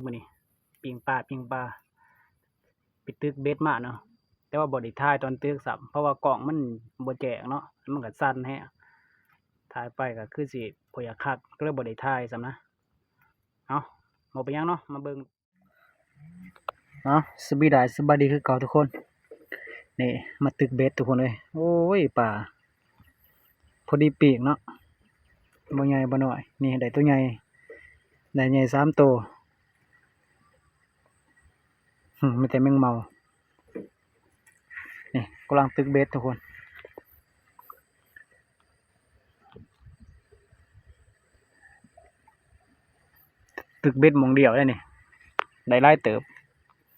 ມື້ນີ້ ປີ້ງປາ ປີ້ງປາ ໄປຕຶກເບັດມາເນາະ ແຕ່ວ່າບໍ່ໄດ້ຖ່າຍຕອນຕຶກຊ້ຳ ເພາະວ່າກ້ອງມັນບໍ່ແຈ້ງເນາະ ມັນກໍສັ່ນແຮງ ຖ່າຍໄປກໍຄືຊິບໍ່ຢາກຄັກ ກໍເລີຍບໍ່ໄດ້ຖ່າຍຊ້ຳນະ. ເອົາ ບໍ່ເປັນຫຍັງເນາະ ມາເບິ່ງ. ເອົາ ສະບາຍດີ ສະບາຍດີຄືເກົ່າທຸກຄົນ. ນີ້ ມາຕຶກເບັດທຸກຄົນເອີຍ. ໂອ້ຍ ປາ ພໍດີປີ້ງເນາະ ບໍ່ໃຫຍ່ບໍ່ນ້ອຍ. ນີ້ໄດ້ໂຕໃຫຍ່ ໄດ້ໃຫຍ່ສາມໂຕ. ຫື ມີແຕ່ແມງເມົາ. ນີ້ ກຳລັງຕຶກເບັດທຸກຄົນ. ຕຶກເບັດໝ່ອງດຽວໄດ໋ນີ້ ໄດ້ຫຼາຍເຕີບ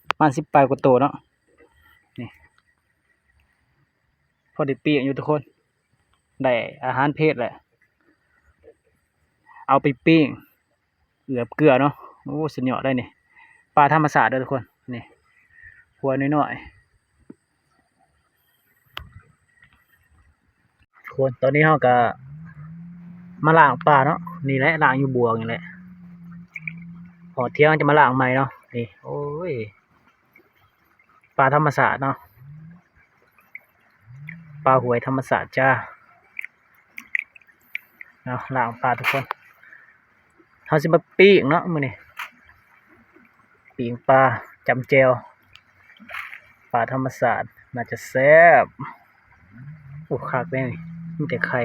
ປະມານສິບປາຍກວ່າໂຕເນາະ. ນີ້ ພໍໄດ້ປີ້ງຢູ່ທຸກຄົນ ໄດ້ອາຫານເພດແຫຼະ ເອົາໄປປີ້ງ ເກືອບເກືອເນາະ. ໂອ້ ສຸດຍອດໄດ໋ນີ້ ປາທຳມະຊາດເດີທຸກຄົນ. ນີ້ ຫົວນ້ອຍໆ ທຸກຄົນ. ຕອນນີ້ເຮົາກະມາລ້າງປາເນາະ ນີ້ແຫຼະ ລ້າງຢູ່ບວກນີ້ແຫຼະ ຮອດທ່ຽງຈະມາລ້າງໃໝ່ເນາະ. ນີ້ ໂອ້ຍ ປາທຳມະຊາດເນາະ ປາຫ້ວຍທຳມະຊາດຈ້າ. ເອົາ ລ້າງປາທຸກຄົນ ເຮົາຊິມາປີ້ງເນາະມື້ນີ້ ປີ້ງປາຈ້ຳແຈ່ວ ປາທຳມະຊາດ ໜ້າຈະແຊບ. ໂອ້ ຄັກເດ້ນີ້ ມີແຕ່ໄຂ່.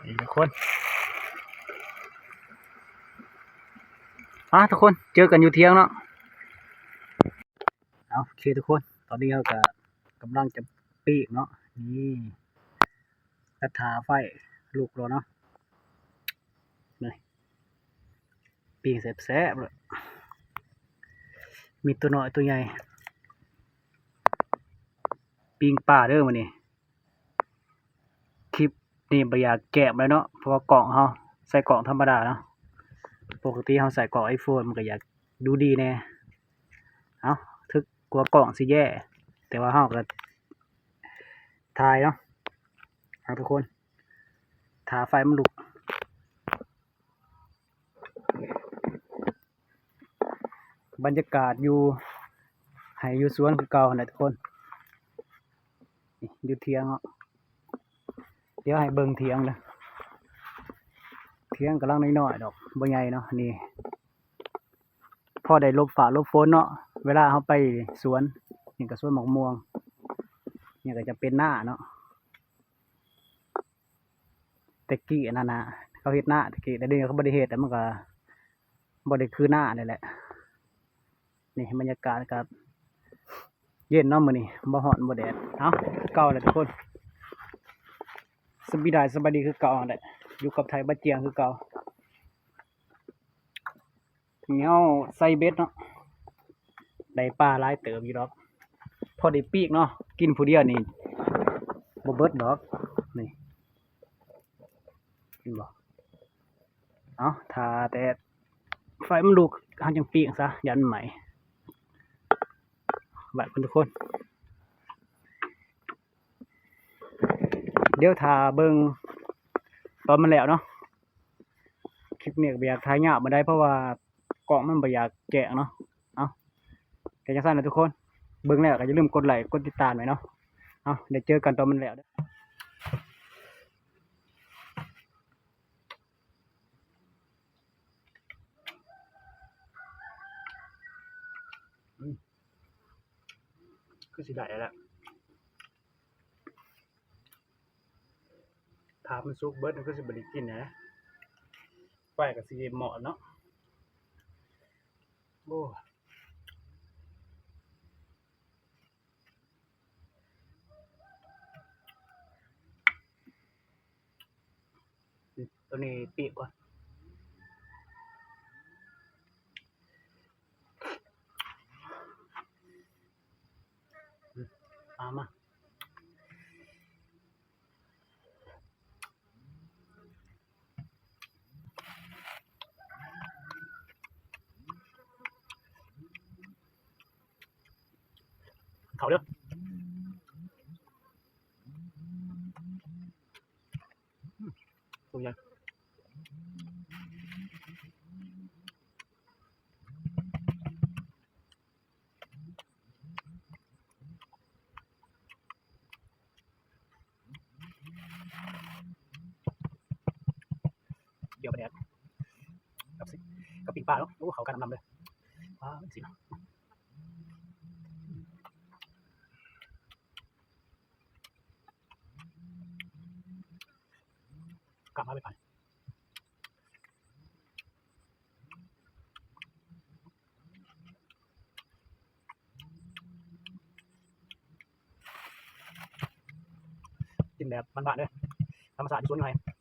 ນີ້ທຸກຄົນ ມາທຸກຄົນ ເຈີກັນຢູ່ທ່ຽງເນາະ. ເອົາ ໂອເຄທຸກຄົນ ຕອນນີ້ເຮົາກະກຳລັງຈະປີ້ງເນາະ. ນີ້ ກະທາໄຟລຸກແລ້ວເນາະ ນີ້ ປີ້ງແຊບໆເລີຍ ມີໂຕນ້ອຍໂຕໃຫຍ່ ປີ້ງປາເດີມື້ນີ້. ຄລິບນີ້ບໍ່ຢາກແກະໄວ້ເນາະ ເພາະວ່າກ້ອງເຮົາໃຊ້ກ້ອງທຳມະດາເນາະ ປົກກະຕິເຮົາໃຊ້ກ້ອງໄອໂຟນ ມັນກໍຢາກດູດີແດ່. ເອົ້າ ເຖິງກວ່າກ້ອງຊິແຍ່ ແຕ່ວ່າເຮົາກໍຖ່າຍເນາະ. ເອົາ ທຸກຄົນ ຖ້າໄຟມັນລຸກ ບັນຍາກາດຢູ່ໄຮ່ຢູ່ສວນຄືເກົ່າຫັ້ນແຫຼະທຸກຄົນ. ນີ້ ຢູ່ຖຽງເນາະ ດຽວໃຫ້ເບິ່ງຖຽງເດີ ຖຽງກຳລັງນ້ອຍໆດອກ ບໍ່ໃຫຍ່ເນາະ. ນີ້ ພໍໄດ້ຫຼົບຟ້າຫຼົບຝົນເນາະ ເວລາເຮົາໄປສວນ. ນີ້ກໍສວນໝາກມ່ວງ ນີ້ກໍຈະເປັນນາເນາະ. ແຕ່ກີ້ອັນນັ້ນນະ ເຂົາເຮັດນາແຕ່ກີ້ ແຕ່ດຽວນີ້ເຂົາບໍ່ໄດ້ເຮັດ ແລ້ວມັນກໍບໍ່ໄດ້ຄືນານີ້ແຫຼະ. ນີ້ບັນຍາກາດກໍເຢັນເນາະມື້ນີ້ ບໍ່ຮ້ອນບໍ່ແດດ. ເອົ້າ ເກົ່າແຫຼະທຸກຄົນ ສະບາຍດີ ສະບາຍດີຄືເກົ່າຫັ້ນແຫຼະ ຢູ່ກັບໄທບາຈຽງຄືເກົ່າ. ນີ້ເຮົາໃສ່ເບັດເນາະ ໄດ້ປາຫຼາຍເຕີບຢູ່ດອກ ພໍໄດ້ປີ້ງເນາະ ກິນຜູ້ດຽວນີ້ບໍ່ເບິດດອກ. ນີ້ ເຫັນບໍ່ ເອົາ ຖ້າແຕ່ໄຟມັນລຸກ ເຮົາຈັ່ງປີ້ງຊະ ຢ້ານມັນໄໝ້. ບາດເພິ່ນທຸກຄົນ ດຽວຖ້າເບິ່ງຕອນມັນແລ້ວເນາະ. ຄລິບນີ້ກໍບໍ່ຢາກຖ່າຍຍາວປານໃດ ເພາະວ່າກ້ອງມັນບໍ່ຢາກແຈ້ງເນາະ. ເອົ້າ ກໍຈັ່ງຊັ້ນແຫຼະທຸກຄົນ ເບິ່ງແລ້ວກໍຢ່າລືມກົດໄລ້ກົດຕິດຕາມໄວ້ເນາະ. ເອົາ ໄດ້ເຈີກັນຕອນມັນແລ້ວເດີ. ອືມ ຄືຊິໄດ້ແລ້ວ ຖ້າມັນສຸກເບິດ ມັນຄືຊິບໍ່ໄດ້ກິນແຫຼະ ໄຟກໍຊິມອດເນາະ. ໂອ້ ຕົວນີ້ປີ້ງກ່ອນ ອືມ ເອົາມາ. ອື ເອົາເດີ້ ໂຕໃຫຍ່ ດຽວປາແດກ ກັບຊິ ກັບປີ້ງປາເນາະ ໂອ້ ເຂົ້າກັນນຳໆເລີຍ ວ້າວ ຊິນະ ກັບມາໄປ ກິນແບບບ້ານໆເດີ ທຳມະຊາດຢູ່ສວນຢູ່ໄຮ່.